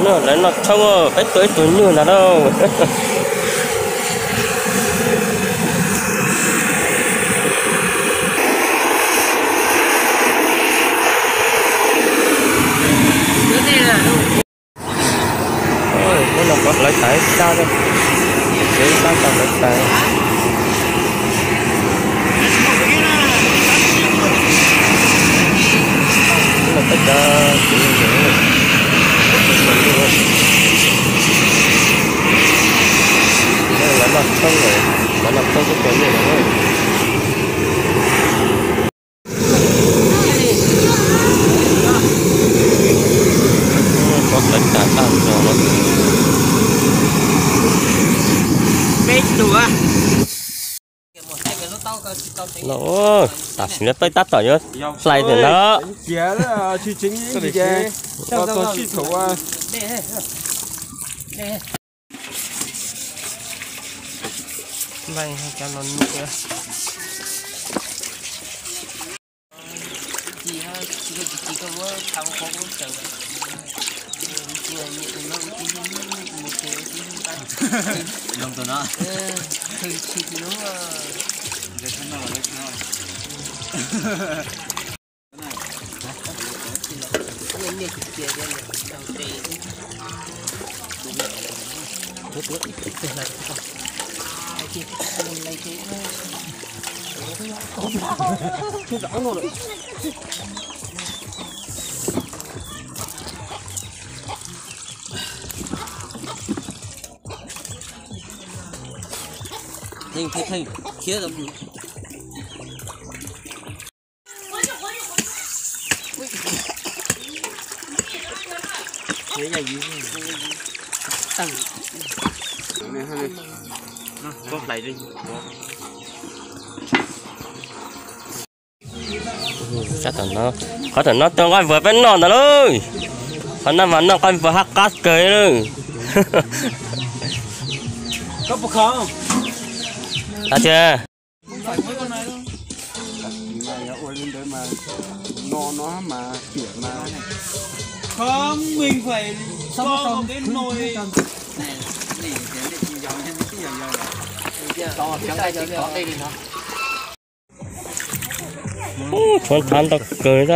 Lawv noj tshoob, peb tua ib tug nyuj ntag lauj. Muab no kom hlawv tas ib sab, ib sab tau hlawv tas. Los peb cov, lawv noj tshoob, lawv noj tshoob peb cov nyuj no. Tshoob hlawv tas tag nrho no. Tam sim no peb tab tom yuav hlais ntawm no. Theej, theej, theej, khiav. Qhov tam no tuaj nqaij npua peb noj ntawd lauj. Qhov no mas noj nqaij npua hab qab kawg li. Ab, tiag. Ub, tshuav thav ntau kawg xwb.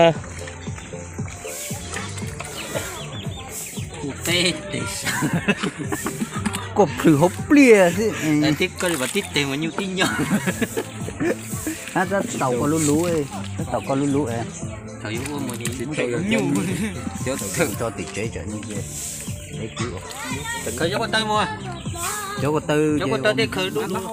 Kuj plhws hauv pliaj xwb. Tib koj li vas tib teg mas nyuj tib nyob. Tab taum koj lub lub, tab taum koj lub lub. Thaum yuav ua mus ces tso tim tsev tsam nyuj ces deb kwv. Khaws cov ko taw mus. Cov ko taw, cov ko taw tej khaws dub dub.